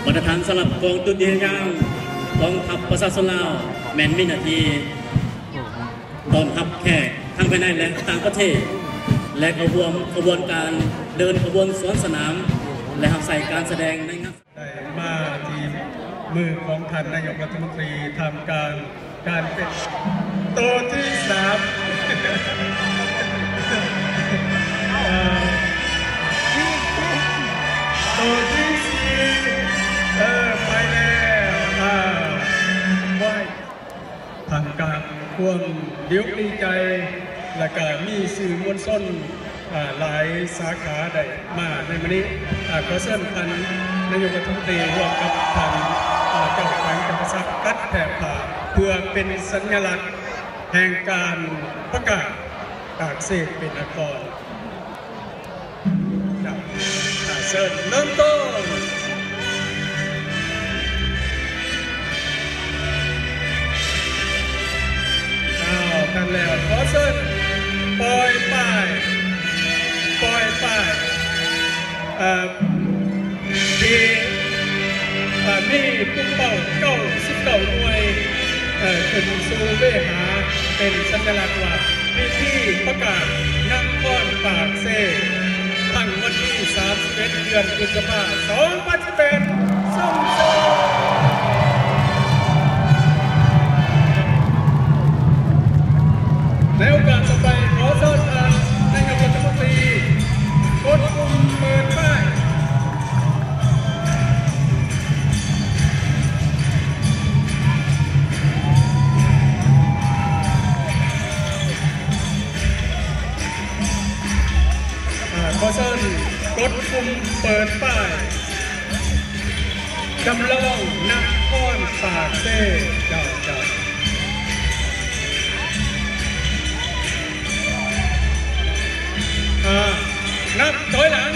ມາດຕະຖານສຳລັບກອງດຸລິຍາງ ກອງທັບປະຊາຊົນລາວ ແມ່ນມີໜ້າທີ່ຕ້ອນຮັບແຂກທັງພາຍໃນ ແລະ ຕ່າງປະເທດ ແລະ ເຂົ້າຮ່ວມຂະບວນການເດີນຂະບວນສວນສະໜາມ ແລະ ຮັບໃຊ້ການສະແດງໃນງານ ໄດ້ມາທີ່ມືຂອງທ່ານນາຍົກລັດຖະມົນຕີ ທ່າມກາງການເປັນໂຕທີສາມ ເອີ ໂຕທີສີ່ ເອີ ໄປແລ້ວ ອ່າ ໄວ້ ທ່າມກາງຄວາມດີອົກດີໃຈ ແລະກະມີສື່ມວນຊົນ ອ່າ ຫຼາຍສາຂາໄດ້ມາໃນມື້ນີ້ ອ່າ ຂໍເຊີນທ່ານນາຍົກລັດຖະມົນຕີ ຮ່ວມກັບທ່ານ ອ່າ ເຈົ້າແຂວງຈຳປາສັກ ຕັດແຜ່ນຜ້າ ເພື່ອເປັນສັນຍະລັກແຫ່ງການປະກາດປາກເຊເປັນນະຄອນ. ເຈົ້າ ອ່າ ເຊີນເລີ່ມຕົ້ນ. ອ້າວ ທັນແລ້ວ ຂໍເຊີນປ່ອຍປ້າຍ ປ່ອຍປ້າຍ ເອີ ທີ່ ເອີ ມີປຸ້ມເປົ້າເກົ້າສິບເກົ້າໜ່ວຍ ເອີ ຂຶ້ນສູ່ເວຫາ ເປັນສັນຍະລັກວ່າ ພິທີປະກາດນະຄອນປາກເຊ ທັງວັນທີສາມສິບເອັດ ເດືອນພຶດສະພາ ສອງພັນສິບແປດ ສົ່ງເສີມ. ໃນໂອກາດຕໍ່ໄປ ຂໍເຊີນທ່ານນາຍົກລັດຖະມົນຕີ ກົດປຸ່ມເປີດປ້າຍ. ອ່າ ຂໍເຊີນກົດປຸ່ມເປີດປ້າຍ ຈຳລອງນະຄອນປາກເຊ. ເຈົ້າ ເຈົ້າ. ອ່າ ນັບຖອຍຫຼັງ